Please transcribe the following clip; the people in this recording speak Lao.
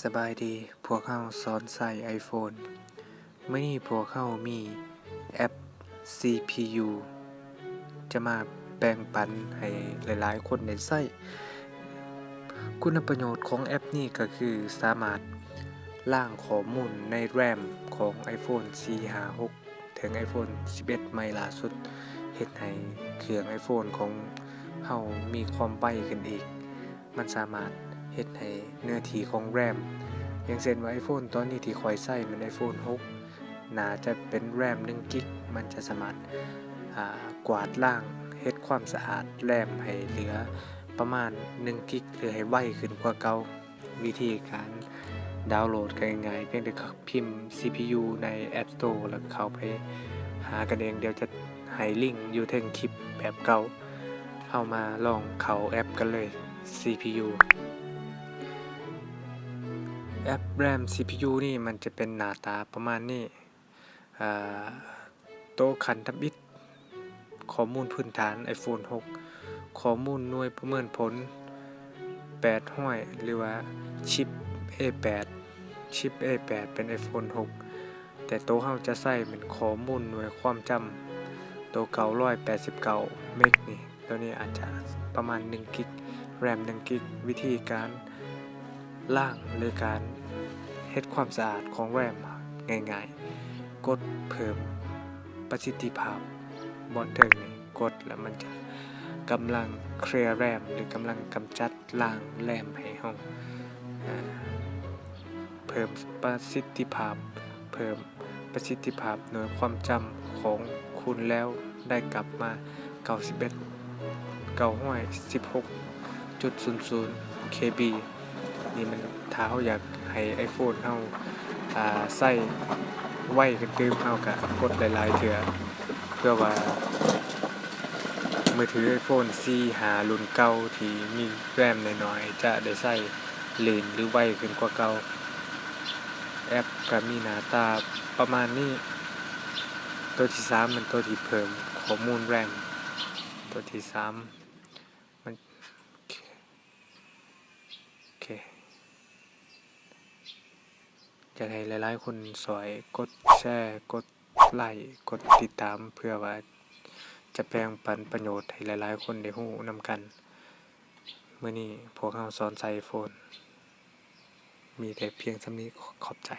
ສະບາຍດີ, ພວກເຮົາສອນໃຊ້ iPhone. ມື້ນີ້ພວກເຮົາມີແອັບ CPU ຈະມາແບ່ງປັນໃຫ້ຫຼາຍໆຄົນໄດ້ໃຊ້. ຄຸນນະປະໂຫຍດຂອງແອັບນີ້ກໍຄືສາມາດລ້າງຂໍ້ມູນໃນ RAM ຂອງ iPhone ສີ່ ຫ້າ ຫົກ ເຖິງ iPhone ສິບເອັດ ໃໝ່ລ່າສຸດ, ເຮັດໃຫ້ເຄື່ອງ iPhone ຂອງເຮົາມີຄວາມໄວຂຶ້ນອີກ. ມັນສາມາດເຮັດໃຫ້ເນື້ອທີ່ຂອງ RAM ຢ່າງເຊັ່ນວ່າ iPhone ຕອນນີ້ທີ່ຂ້ອຍໃຊ້ແມ່ນ iPhone ຫົກ ໜ້າຈະເປັນ RAM ໜຶ່ງກິກ, ມັນຈະສາມາດ ອ່າ ກວາດລ້າງ ເຮັດຄວາມສະອາດ RAM ໃຫ້ເຫຼືອປະມານໜຶ່ງກິກ ຫຼື ໃຫ້ໄວຂຶ້ນກວ່າເກົ່າ. ວິທີການດາວໂຫຼດກໍງ່າຍໆ, ພຽງແຕ່ພິມ CPU ໃນ App Store ແລ້ວເຂົ້າໄປຫາກັນເອງ. ດຽວຈະໃຫ້ລິງຢູ່ເທິງຄລິບແບບເກົ່າ. ເຮົາມາລອງເຂົ້າແອັບກັນເລີຍ. CPU ແອັບ RAM CPU ນີ້ມັນຈະເປັນໜ້າຕາປະມານນີ້. ອາ ໂຕຂັ້ນທຳອິດ ຂໍ້ມູນພື້ນຖານ iPhone ຫົກ, ຂໍ້ມູນໜ່ວຍປະເມີນຜົນ ແປດຮ້ອຍ ຫຼືວ່າຊິບ A ແປດ, ຊິບ A ແປດ ເປັນ iPhone ຫົກ, ແຕ່ໂຕເຮົາຈະໃຊ້ແມ່ນຂໍ້ມູນໜ່ວຍຄວາມຈຳ ໂຕເກົ້າຮ້ອຍແປດສິບເກົ້າເມັກນີ້. ໂຕນີ້ອາດຈະປະມານໜຶ່ງກິກ, RAM ໜຶ່ງກິກ. ວິທີການລ້າງ ຫຼື ການເຮັດຄວາມສະອາດຂອງ RAM ງ່າຍໆ, ກົດເພີ່ມປະສິດທິພາບບ່ອນເທິງນີ້, ກົດແລ້ວມັນຈະກຳລັງ clear RAM ຫຼື ກຳລັງກຳຈັດ ລ້າງ RAM ໃຫ້ເຮົາ ອາ ເພີ່ມປະສິດທິພາບ, ເພີ່ມປະສິດທິພາບໜ່ວຍຄວາມຈຳຂອງຄຸນແລ້ວ ໄດ້ກັບມາເກົ້າສິບເອັດ ເກົ້າຮ້ອຍສິບຫົກຈຸດສູນສູນ KB. ນີ້ມັນ ຖ້າເຮົາຢາກໃຫ້ iPhone ເຮົາ ອາ ໃຊ້ໄວຂຶ້ນຕື່ມ, ເຮົາກະກົດຫຼາຍໆເທື່ອ ເພື່ອວ່າມືຖື iPhone ສີ່ ຫ້າ ລຸ້ນເກົ່າທີ່ມີ RAM ນ້ອຍໆ ຈະໄດ້ໃຊ້ ລື່ນ ຫຼື ໄວຂຶ້ນກວ່າເກົ່າ. ແອັບກໍມີໜ້າຕາປະມານນີ້. ໂຕທີສາມແມ່ນໂຕທີ່ເພີ່ມຂໍ້ມູນ RAM. ໂຕທີສາມມັນ ໂອເຄ ຢາກໃຫ້ຫຼາຍໆຄົນຊ່ວຍກົດແຊ, ກົດໄລ, ກົດຕິດຕາມ ເພື່ອວ່າຈະແບ່ງປັນປະໂຫຍດໃຫ້ຫຼາຍໆຄົນໄດ້ຮູ້ນຳກັນ. ມື້ນີ້ພວກເຮົາສອນໃຊ້ iPhone ມີແຕ່ພຽງສ່ຳນີ້. ຂອບໃຈ.